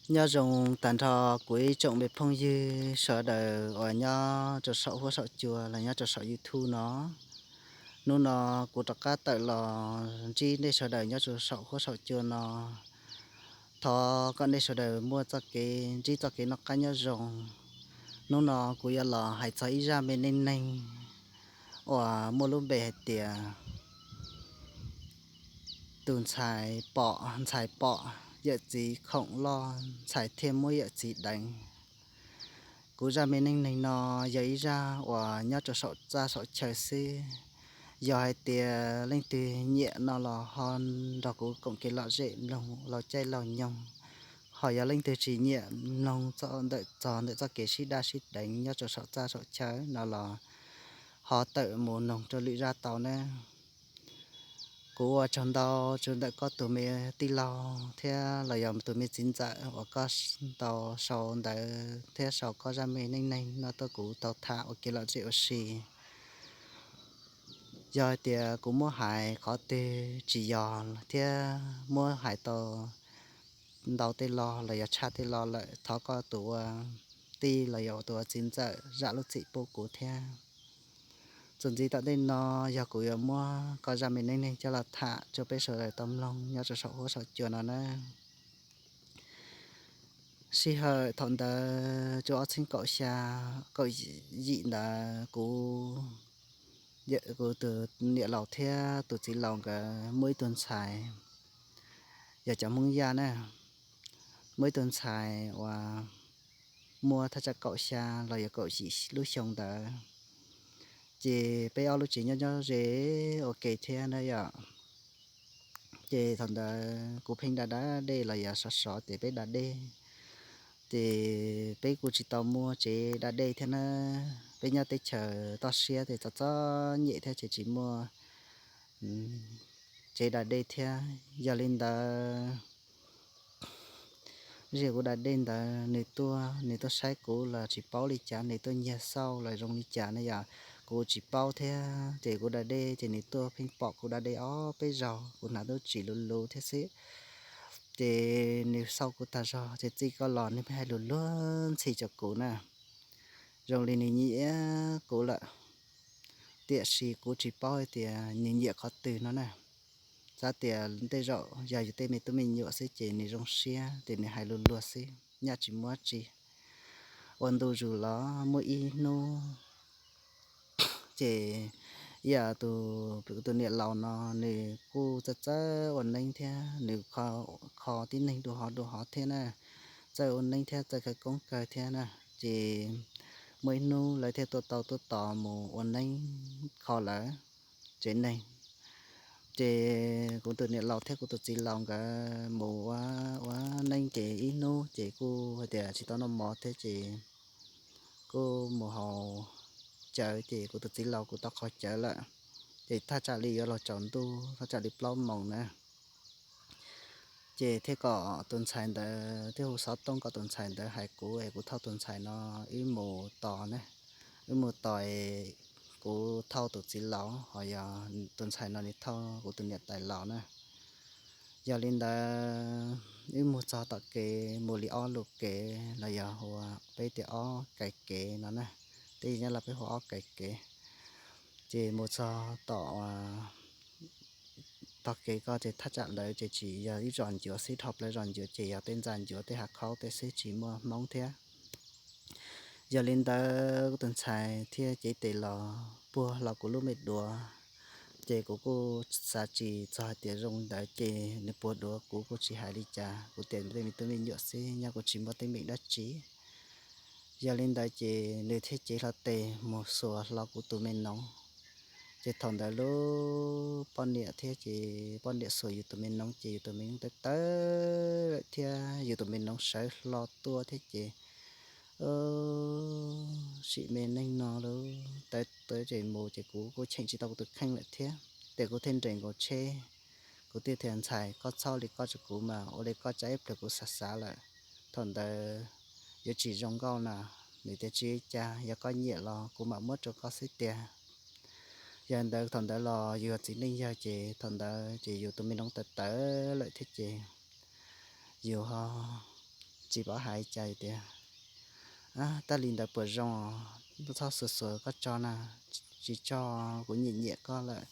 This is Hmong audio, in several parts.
Nyob zoo tag nrho kuv ib tsoom me phooj ywg sawv daws uas nyob rau saum huab saum cua los nyob rau saum YouTube no. Hnub no kuv rov qab tawm los ntsib nej sawv daws nyob rau saum huab saum cua no. Thov kom nej sawv daws muaj txoj kev ntsib txoj kev noj qab nyob zoo. Hnub no kuv yuav los hais txog ib zaj me neej neeg uas muaj lub npe hais tias tus ntxhais pom, ntxhais pom yawm txiv khoom loj, ntxhais thiaj muab yawm txiv deev. Kuv zaj me neej neeg no yog ib zaj uas nyob rau saum txaj saum chaw xwb. Yog hais tias leej twg nyiam no los ho nrog kuv koom kev lom zem mloog laug caij laug nyoog. Ho yog leej twg tsis nyiam mloog txog ntawm, txog ntawm txoj kev sib daj sib deev nyob rau saum txaj saum chaw no los ho tawm mus noog rau lwm zaj tau nawb. Kuv ua tsaug ntau rau ntawm koj tus me tij laug thiab los yog tus me txiv ntxawm uas koj tau sau ntawv thiab sau koj zaj me neej neeg no tuaj kuv tau tham ua kev lom zem ua si. Yog hais tias kuv muab hais qhov twg tsis yog thiab muab hais tau ntau tej lo los yog tshaj tej lo lawm, thov koj tus ua tij los yog tus ua txiv ntxawm zam lub txim pub kuv thiab. Txuas ntxiv tom ntej no yog kuv yuav muab koj zaj me neej neeg coj los tham rau peb sawv daws tau mloog nyob rau saum huab saum cua no na. Sij hawm thaum ntawd rau ob txhiab kaum xya, kaum yim ntawd kuv, kuv tus niam laus thiab tus txiv laus nkawd muaj ib tug ntxhais, yog cov Hmoob Yaj na, muaj ib tug ntxhais uas muaj thaj tsam kaum xya los yog kaum yim lub xyoo ntawd. Ces peb ob lub tsev nyob nyob ze ua ke thiab na yom. Ces thaum ntawd kuv pheej da da dej los yog sov sov ces peb da dej. Ces peb kuj tsis tau muaj tsev da dej thiab na, peb nyob teb chaws toj siab ces txom txom nyem thiab ces tsis muaj tsev da dej thiab. Yog li ntawd, zaum kuv da dej ntawd nws tuaj, nws tuaj saib kuv los tsis paub li cas, nws tuaj nyiag xauj los zoo li cas na yom, kuv tsis paub thiab. Ces kuv da dej ces nws tuaj pheej pom kuv da dej ob peb zaug, kuv hnav lub tsis luv luv thiab xwb. Ces nws xauj kuv tag zog ces txij ko los nws pheej hais lus luag ntxhi rau kuv na, zoo li nws nyiam kuv lawm. Tiam sis kuv tsis paub hais tias nws nyiam qhov twg no na. Xav tias tej zaum yog yus tej me tub me nyuam xwb ces nws zoo siab ces nws hais lus luag xwb, nyaj tsis muaj tsi. Ua ntu zus los muaj ib hnub ces ib yam tus, tus niam laus no nws kuj txawj txawj ua neeb thiab nws kho tib neeg dua hov dua hov thiab na, txawj ua neeb thiab txawj khawv koob kawg thiab na. Ces muaj ib hnub lawv thiaj tuaj tau tuaj tos mus ua neeb kho lawv tsev neeg. Ces kuv tus niam laus thiab kuv tus txiv laus nkawd mus ua, ua neeb ces ib hnub ces kuj hais tias tsis tau noj mov thiab ces kuj mus haus cawv ces kuv tus txiv laus kuj tau qhov cawv lawm. Ces thaj tsam li yuav los tsaus ntuj thaj tsam li plaub moos na. Ces thiaj kom tus ntxhais ntawd, thiaj hu xov tooj kom tus ntxhais ntawd hais kuv es kuv thauj tus ntxhais no wb mus tos ne, wb mus tos es kuv thauj tus txiv laus ho yog tus ntxhais no nws thauj kuv tus niam tais laus na. Yog li ntawd wb mus txog tom kev mus li ob lus kev los yog hu peb tias ob kais kev no na, tej nyob los peb hu ob kais kev. Ces mus txog tom tog kev ko ces thaj tsam ntawd ces tsis yog ib zos ncuav xwb, dhau plaws zos ncuav ces yog tej ntxa ncuav tej hav khaub tej xwb tsis muaj Hmoob thiab. Yog li ntawd kuv tus ntxhais thiaj cev tes los puag hlo kuv lub me duav. Ces kuv kuj xav tsis txog hais tias zoo ntawd ces nws puag duav kuv kuj tsis hais li cas, kuv tias tej me tub me nyuam xwb nyob kuj tsis muaj teeb meem dab tsi. Yog li ntawd ces nws thiaj cev hlo tes mus xuas hlo kuv tus me noov. Ces thaum ntawd lub poj niam thiab ces poj niam xuas yus tus me noov ces yus tus me noov tawv tawv lawm thiab yus tus me noov sawv hlo tuaj thiab ces sim me neej no lub tawv tawv ces mus ces kuv kuj cheem tsis tau kuv tus kheej lawm thiab. Ces kuv thiaj nres nkaus tsheb, kuv thiaj tias ntxhais koj txhob li koj rau kuv mas ua li koj tsa ib pliag kuv xav xav lawm. Thaum ntawd yuav tsis zoo nkauj na. Nws tias tsis ua cas, yog koj nyiam los kuv mam muab rau koj xwb tiag. Yog ntawd thaum ntawd los yus yog txiv neej yawg ces thaum ntawd ces yus tus me noov tawv tawv lawm thiab ces yus ho tsis paub hais cas tias, Ab, tag li ntawd puas zoo? Txhob xuas xuas koj tso na, tsis tso, kuv nyiam nyiam koj lawm,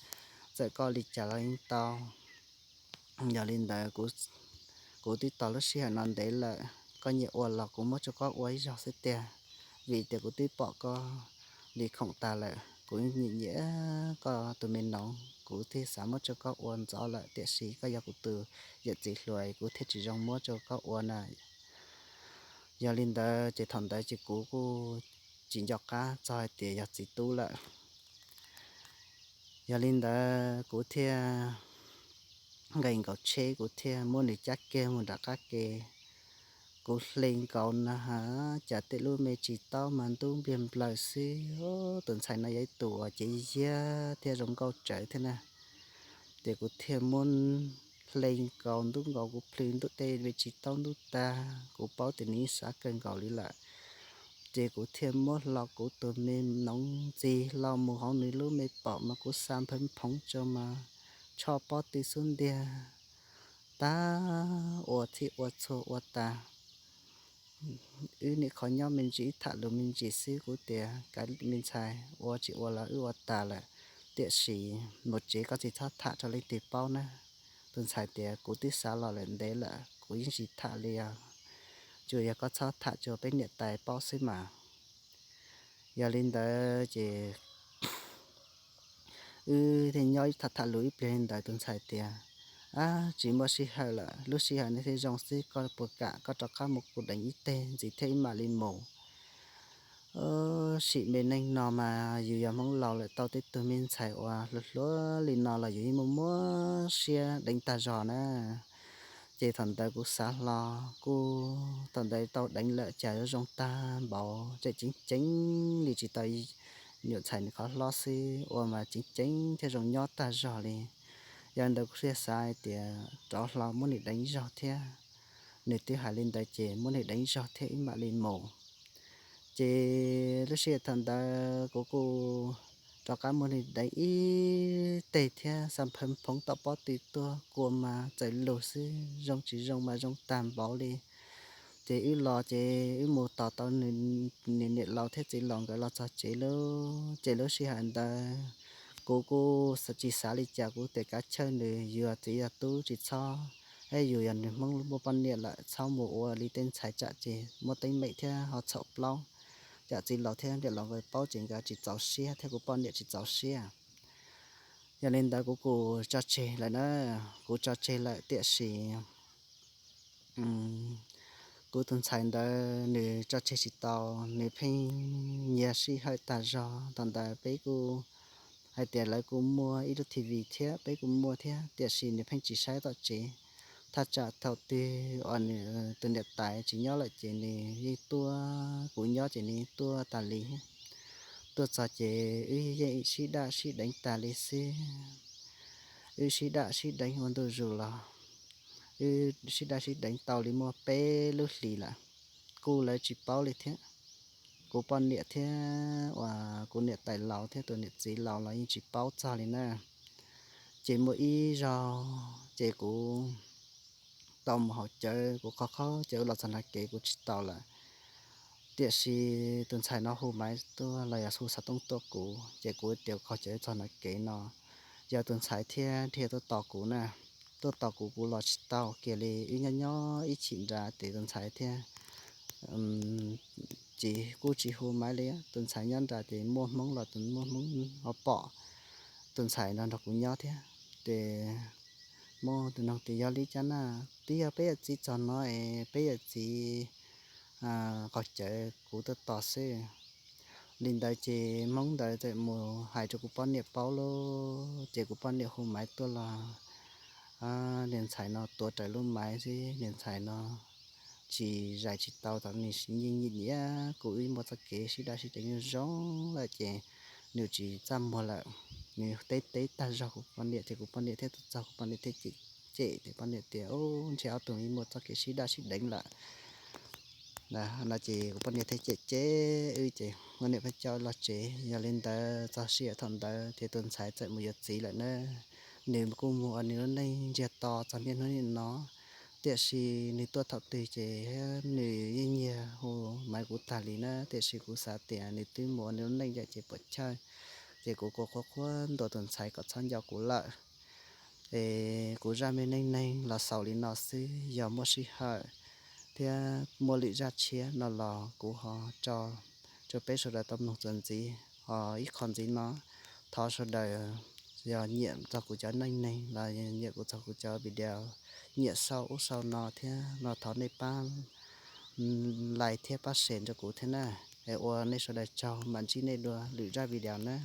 txawm koj li cas los yeej tau. Yog li ntawd, kuv twb tos lub sij hawm no ntev lawm, koj nyiam ua los kuv muab rau koj ua ib zaug xwb tiag, vim tias kuv twb pom koj li khoom tas lawm, kuv nyiam nyiam koj tus me noov, kuv thiaj xav muab rau koj ua ntxov lawm, tiam sis koj yog kuv tus yawm txiv hluas, kuv thiaj tsis zoo muab rau koj ua na. Yog li ntawd ces thaum ntawd ces kuv kuj tsis nco qab txog hais tias yog txiv tub lawm. Yog li ntawd kuv thiaj nqis nkaus tsheb, kuv thiaj muab nws cab kiag mus nram qab ke. Kuv hle nkaus na has, cas tej lub me tsis taub mas ntub npliag nplaws xwb. Tus ntxhais no yog ib tus uas cev yiag thiab zoo nkauj tsawv thiab na. Ces kuv thiaj muab hle nkaus ntub nkaus, kuv plhws ntuj tej me tsis taub ntub tag, kuv paub tias nws yeej xav kawg nkaus li lawm. Ces kuv thiaj muab hlo kuv tus me noov ntxiv hlo mus hauv nws lub me pom mas kuv xa nphawv phoov tso mas tsho pob tw xub ntiag, tag ua txhij ua txhua ua tas. Wb niaj qhov nyob me ntsis, wb tham lus me ntsis xwb, kuv tias, Kav me ntxhais, ua tsis ua los wb ua tas lawm, tiam sis mus tsev koj tsis txhob tham rau leej twg paub na. Tus ntxhais tias, Kuv twb xav los lawm ntev lawm, kuv yeej tsis tham li os, tsuas yog koj txhob tham rau peb niam tais paub xwb mas. Yog li ntawd ces wb thiaj nyob tham tham lus ib pliag li ntawd, tus ntxhais tias, Ab, tsis muaj sij hawm lawm, lub sij hawm no thiaj zoo xwb, koj puas kam koj rov qab mus kuv deev ib teg ntxiv thiab wb mam li mus? Sim me neej no mas yus yog Hmoob laus lawm, tau tej tug me ntxhais uas hluas hluas li no los yus yeej muaj muab siab deev tag zog na. Ces thaum ntawd kuv xav hlo, kuv thaum ntawd tau deev lawm cas yuav zoo tag npaum, tseem ceev ceev li tsis tau nyuam ntxhais nws qhov hlob xwb, ua mas ceev ceev thiab zoo nyob tag zog li. Yog li ntawd kuv thiaj xav hais tias rov hlo muab nws deev zaug thiab. Nws twb hais li ntawd ces muab nws deev zaug thiab wb mam li mus. Ces lub sij hawm thaum ntawd kuv kuj rov qab muab nws deev ib teg thiab, xa nphawv phoov tom pob tw tuaj, kua mas txawm lug xwb, zoo tsis zoo mas zoo tag npaum li. Ces wb los ces wb mus tos tau nws niam laus thiab txiv laus nkawd los txog tsev lawm. Ces lub sij hawm ntawd kuv kuj tsis xav li cas, kuv tias kav chawj nws, yus yog txiv yog tub tsis txhob, yus yog nws Hmoob muaj poj niam lawm txhob mus ua li tej ntxhais tsam ces muaj teeb meem thiab ho txhaum plaub, tsam txiv laus thiab niam laus nkawd paub ces nkawd tsis txaus siab thiab kuv poj niam tsis txaus siab. Yog li ntawd kuv kuj tso tseg lawm na, kuv tso tseg lawm tiam sis kuv tus ntxhais ntawd nws tso tseg tsis tau, nws pheej nyiag sij hawm tag zog. Thaum ntawd peb kuj hais tias lawv kuj muaj ib lub T V thiab peb kuj muaj thiab, tiam sis nws pheej tsis saib tom tsev. Thaj tsam thaum twg uas nws tus niam tais tsis nyob lawm ces nws yeej tuaj, kuv nyob ces nws yeej tuaj tas li. Tuaj txog ces wb yeej sib daj sib deev tas li xwb. Wb sib daj sib deev ua ntu zus los wb sib daj sib deev tau li muaj peb lub hlis lawm, kuj lawv tsis paub li thiab. Kuv poj niam thiab uas kuv niam tais laus thiab tus niam txiv laus los yeej tsis paub txog li na. Ces muaj ib zaug ces kuv tau mus haus cawv, kuv qhov qhov cawv los txog nram kev kuv tsis tau lawm. Tiam sis tus ntxhais no hu maiv tuaj los yog hu xov tooj tuaj kuv, ces kuv tias qaug cawv txog nram kev no, yog tus ntxhais thiab dhia tuaj tos kuv na. Tuaj tos kuv, kuv los tsis tau kiag li, wb nyob nyob ib chim nrad ces tus ntxhais thiab tsis, kuj tsis hu maiv li. Tus ntxhais nyob nrad ces muaj Hmoob los tus muaj Hmoob ho pom tus ntxhais no nrog kuv nyob thiab. Ces Hmoob tus noog tias, Yog li cas na? Twb yog peb yawm txiv txog no es peb yawm txiv qaug cawv kuv tuaj tos xwb. Li ntawd ces Hmoob ntawd txawm mus hais rau kuv poj niam paub lauj, ces kuv poj niam hu maiv tuaj los niag ntxhais no tuav rawv lub maiv xwb, niag ntxhais no tsis zais tsis tau, thaum nws yeej nyiam nyiam kuv, wb muaj txoj kev sib daj sib deev zoo lawm ces nws tsis txaj muag lawm. Nws teb teb tag zog kuv poj niam ces kuv poj niam thiaj tuaj txog, kuv poj niam thiaj cem cem ces poj niam tias, Ub, ntshe ob tug wb muaj txoj kev sib daj sib deev lawm. No ces kuv poj niam thiaj cem cem wb ces poj niam pheej coj los tsev. Yog li ntawd txog sij hawm thaum ntawd ces tus ntxhais txawm mus yuav txiv lawm na. Nws kuj mus ua nws lub neej ntsiag to txog niaj hnub niaj no, Tiam sis nws tuaj thaum twg ces nws yeej nyiag hu maiv kuv tag li na, tiam sis kuv xav tias nws twb mus ua nws lub neej lawm ces puas chawj, ces kuv kuj qhuab qhuab ntuas tus ntxhais kom txhob nco kuv lawm. Es kuv zaj me neej neeg los xaus li no xwb, yog muaj sij hawm thiab muaj lwm zaj tshiab no los kuv ho tso rau peb sawv daws tau mloog txuas ntxiv. Ho ib qho ntxiv no, thov sawv daws yog nyiam txog kuv cov neej neeg los nyiam kuv txog kuv cov video, nyiam sau ub sau no thiab no thov nej pab like thiab pab share rau kuv thiab na. Es ua nej sawv daws tsaug, mam ntsib nej dua lwm zaj video na.